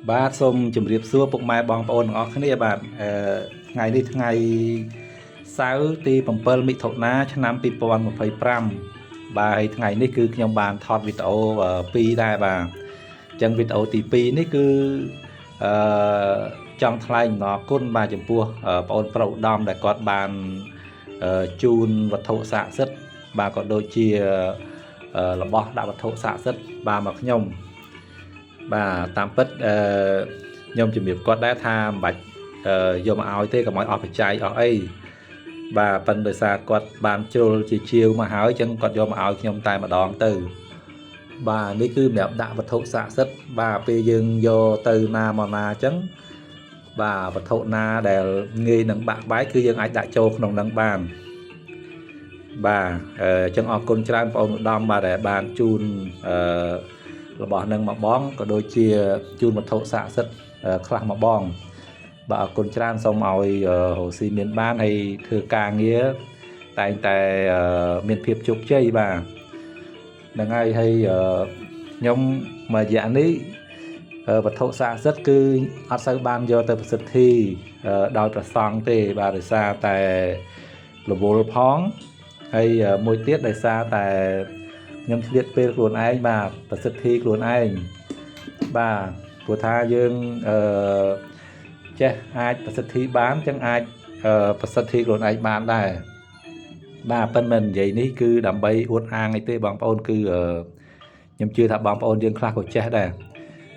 បាទសូមជម្រាបសួរពុកម៉ែបងប្អូនទាំងអស់គ្នាបាទអឺថ្ងៃនេះថ្ងៃសៅរ៍ទី7មិថុនាឆ្នាំ2025បាទហើយថ្ងៃនេះគឺខ្ញុំបានថតវីដេអូ2ដែរបាទអញ្ចឹងវីដេអូទី2នេះគឺអឺចង់ថ្លែងអំណរគុណបាទចំពោះប្អូនប្រុសឧត្តមដែលគាត់បានជូនវត្ថុស័ក្តិសិទ្ធិបាទក៏ដូចជារបស់ដាក់វត្ថុស័ក្តិសិទ្ធិបាទមកខ្ញុំ បាទតាមពិតអឺខ្ញុំជំរាបគាត់ដែរថាមិនបាច់យកមកឲ្យទេកុំឲ្យអស់បច្ច័យអស់អីបាទប៉ិនដោយសារគាត់បានជ្រុលជាជាវមកហើយអញ្ចឹងគាត់យកមកឲ្យខ្ញុំតែម្ដងទៅបាទនេះគឺសម្រាប់ដាក់វត្ថុស័ក្តិសិទ្ធិបាទពេលយើងយកទៅណាមកណាអញ្ចឹងបាទវត្ថុណាដែលងាយនឹងបាក់បែកគឺយើងអាចដាក់ចូលក្នុងនឹងបានបាទអញ្ចឹងអរគុណច្រើនបងប្អូនឧត្តមបាទដែលបានជូនអឺ របស់នឹងមកបងក៏ដូចជាជូនវត្ថុស័ក្តិសិទ្ធិខ្លះមកបងបាទអរគុណច្រើនសូមឲ្យរស់ស៊ីមានបានហើយធ្វើការងារតែងតែមានភាពជោគជ័យបាទហ្នឹងហើយហើយខ្ញុំមួយរយៈនេះវត្ថុស័ក្តិសិទ្ធិគឺអត់សូវបានយកទៅប្រសិទ្ធិដោយប្រសង់ទេបាទដោយសារតែរវល់ផងហើយមួយទៀតដោយសារតែខ្ញុំឆ្លៀតពេលខ្លួនឯងបាទប្រសិទ្ធិខ្លួនឯងបាទព្រោះថាយើងអឺចេះអាចប្រសិទ្ធិបានចឹងអាចប្រសិទ្ធិខ្លួនឯងបានដែរបាទប៉ិនមិននិយាយនេះគឺដើម្បីអួតអាងអីទេបងប្អូនគឺខ្ញុំជឿថាបងប្អូនយើងខ្លះក៏ចេះដែរ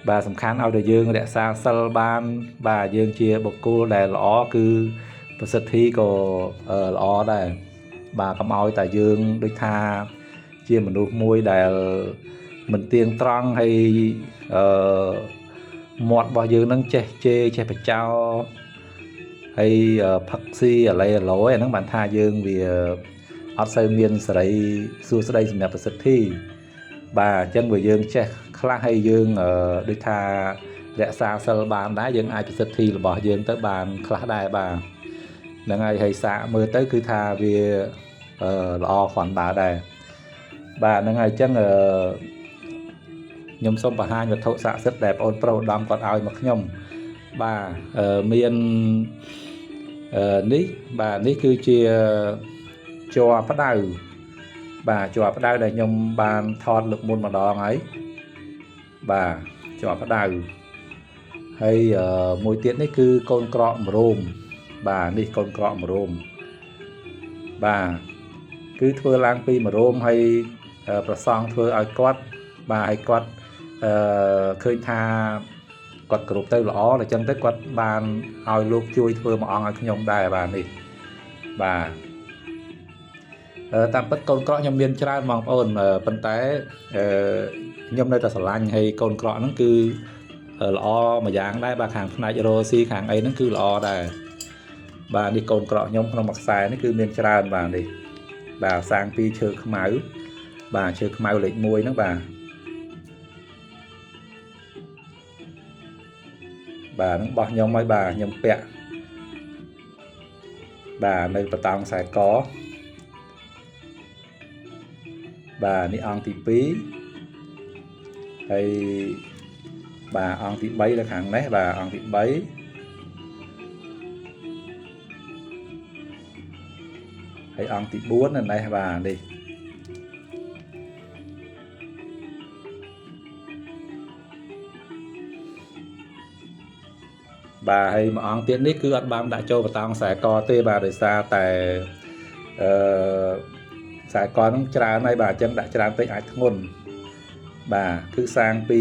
បាទសំខាន់ឲ្យតែយើងរក្សាសិលបានបាទយើងជាបុគ្គលដែលល្អគឺប្រសិទ្ធិក៏ល្អដែរបាទកុំឲ្យតែយើងដូចថាជាមនុស្សមួយដែលមិនទៀងត្រង់ហើយអឺមាត់របស់យើងនឹងចេះជេរចេះបញ្ចោហើយផឹកស៊ីអាឡេអាឡយអាហ្នឹងបានថាយើងវាអត់សូវមានសេរីសួស្តីសម្រាប់ប្រសិទ្ធិបាទអញ្ចឹងបើយើងចេះខ្លះហើយយើងដូចថារក្សាសិលបានដែរយើងអាចប្រសិទ្ធិរបស់យើងទៅបានខ្លះដែរបាទហ្នឹងហើយហើយសាកមើលទៅគឺថាវាល្អគ្រាន់បើដែរបាទហ្នឹងហើយអញ្ចឹងខ្ញុំសូមបង្ហាញវត្ថុស័ក្តិសិទ្ធិដែលបងប្រុសឧត្តមគាត់ឲ្យមកខ្ញុំបាទមាននេះបាទនេះគឺជាជ័រផ្ដៅបាទជ័រផ្ដៅដែលខ្ញុំបានថតលើកមុនម្ដងហើយបាទជ័រផ្ដៅហើយមួយទៀតនេះគឺកូនក្រកម្រោមបាទនេះកូនក្រកម្រោមបាទគឺធ្វើឡើងពីម្រោមហើយប្រសង់ធ្វើឲ្យគាត់បាទឲ្យគាត់ឃើញថាគាត់គ្រប់ទៅល្អដល់ចឹងទៅគាត់បានឲ្យលោកជួយធ្វើមួយអង្គឲ្យខ្ញុំដែរបាទនេះបាទតាមពិតកូនក្រក់ខ្ញុំមានច្រើនបងប្អូនប៉ុន្តែខ្ញុំនៅតែស្រឡាញ់ហើយកូនក្រក់ហ្នឹងគឺល្អមួយយ៉ាងដែរបាទខាងផ្នែករ៉ូស៊ីខាងអីហ្នឹងគឺល្អដែរបាទនេះកូនក្រក់ខ្ញុំក្នុងមួយខ្សែនេះគឺមានច្រើនបាទនេះបាទសាងពីឈើខ្មៅបាទឈើខ្មៅលេខ1ហ្នឹងបាទបាទហ្នឹងបោះខ្ញុំហើយបាទខ្ញុំពាក់បាទនៅបតោងខ្សែកបាទនេះអង្គទី2ហើយបាទអង្គទី3នៅខាងនេះបាទអង្គទី3ហើយអង្គទី4នៅនេះបាទនេះបាទហើយមួយអង្គទៀតនេះគឺអត់បានដាក់ចូលបតោងខ្សែកទេបាទដោយសារតែអឺខ្សែកហ្នឹងច្រើនហើយបាទអញ្ចឹងដាក់ច្រើនពេកអាចធ្ងន់បាទគឺសាងពី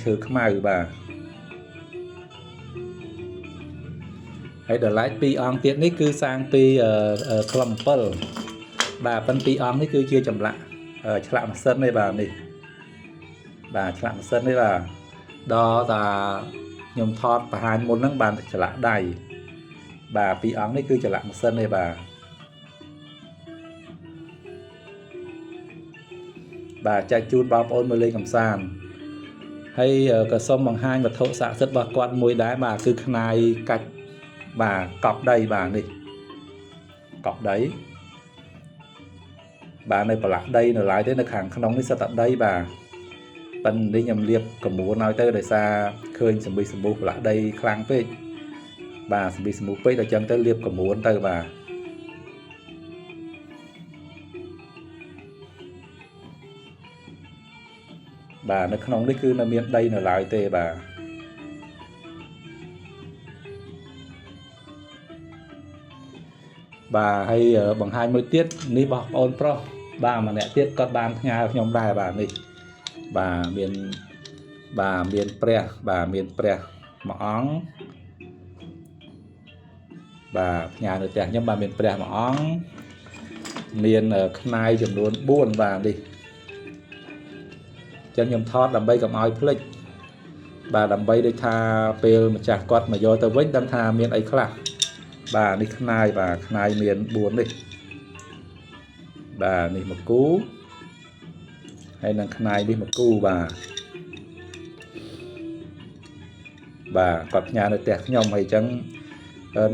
ឈើខ្មៅបាទហើយដល់ឡែកពីរអង្គទៀតនេះគឺសាងពីក្លឹម7បាទប៉ុន្តែពីរអង្គនេះគឺជាចម្លាក់ឆ្លាក់ម៉ាស៊ីននេះបាទនេះបាទឆ្លាក់ម៉ាស៊ីននេះបាទដល់តាខ្ញុំថតបង្ហាញមុនហ្នឹងបានឆ្លាក់ដៃបាទពីរអង្គនេះគឺឆ្លាក់ម៉ាស៊ីននេះបាទបាទចែកជូនបងប្អូនមើលលេងកម្សាន្តហើយក៏សូមបង្ហាញវត្ថុស័ក្តិសិទ្ធិរបស់គាត់មួយដែរបាទគឺខ្នាយកាច់បាទកប់ដីបាទនេះកប់ដីបាទនៅប្រឡាក់ដីនៅឡើយទេនៅខាងក្នុងនេះសិតតែដីបាទ ប៉ិននេះខ្ញុំលាបក្រមួនឲ្យទៅដោយសារឃើញសម្បិះសម្បុះប្រឡាក់ដីខ្លាំងពេកបាទសម្បិះសម្បុះពេកដល់ចឹងទៅលាបក្រមួនទៅបាទបាទនៅក្នុងនេះគឺនៅមានដីនៅឡើយទេបាទបាទហើយបង្ហាញមួយទៀតនេះបងប្អូនប្រុសបាទម្នាក់ទៀតគាត់បានផ្ញើខ្ញុំដែរបាទនេះបាទមានបាទមានព្រះបាទមានព្រះមួយអង្គបាទផ្ញើនៅផ្ទះខ្ញុំបាទមានព្រះមួយអង្គមានខ្នាយចំនួន4បាទនេះចឹងខ្ញុំថតដើម្បីកុំឲ្យភ្លេចបាទដើម្បីដូចថាពេលម្ចាស់គាត់មកយកទៅវិញដឹងថាមានអីខ្លះបាទនេះខ្នាយបាទខ្នាយមាន4នេះបាទនេះមួយគូហើយនឹងខ្នាយនេះមួយគូបាទបាទគាត់ផ្ញើនៅផ្ទះខ្ញុំហើយអញ្ចឹង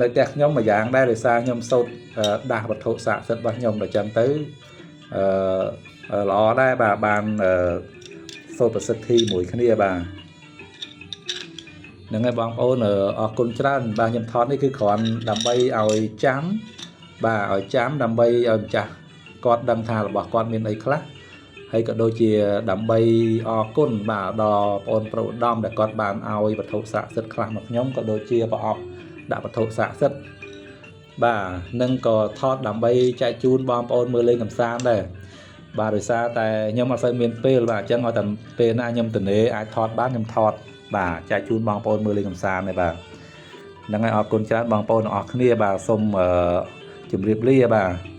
នៅផ្ទះខ្ញុំមួយយ៉ាងដែរដោយសារខ្ញុំសូត្រដាស់វត្ថុស័ក្តិសិទ្ធិរបស់ខ្ញុំដល់អញ្ចឹងទៅអឺល្អដែរបាទបានសូត្រប្រសិទ្ធិមួយគ្នាបាទហ្នឹងហើយបងប្អូនអរគុណច្រើនបាទខ្ញុំថតនេះគឺគ្រាន់ដើម្បីឲ្យចាំបាទឲ្យចាំដើម្បីឲ្យម្ចាស់គាត់ដឹងថារបស់គាត់មានអីខ្លះហើយក៏ដូចជាដើម្បីអរគុណបាទដល់បងប្អូនប្រុសឧត្តមដែលគាត់បានឲ្យវត្ថុស័ក្តិសិទ្ធិខ្លះមកខ្ញុំក៏ដូចជាប្រអប់ដាក់វត្ថុស័ក្តិសិទ្ធិបាទនឹងក៏ថតដើម្បីចែកជូនបងប្អូនមើលលេងកម្សាន្តដែរបាទដោយសារតែខ្ញុំអត់សូវមានពេលបាទអញ្ចឹងឲ្យតែពេលណាខ្ញុំទំនេរអាចថតបានខ្ញុំថតបាទចែកជូនបងប្អូនមើលលេងកម្សាន្តដែរបាទហ្នឹងហើយអរគុណច្រើនបងប្អូនទាំងអស់គ្នាបាទសូមជម្រាបលាបាទ។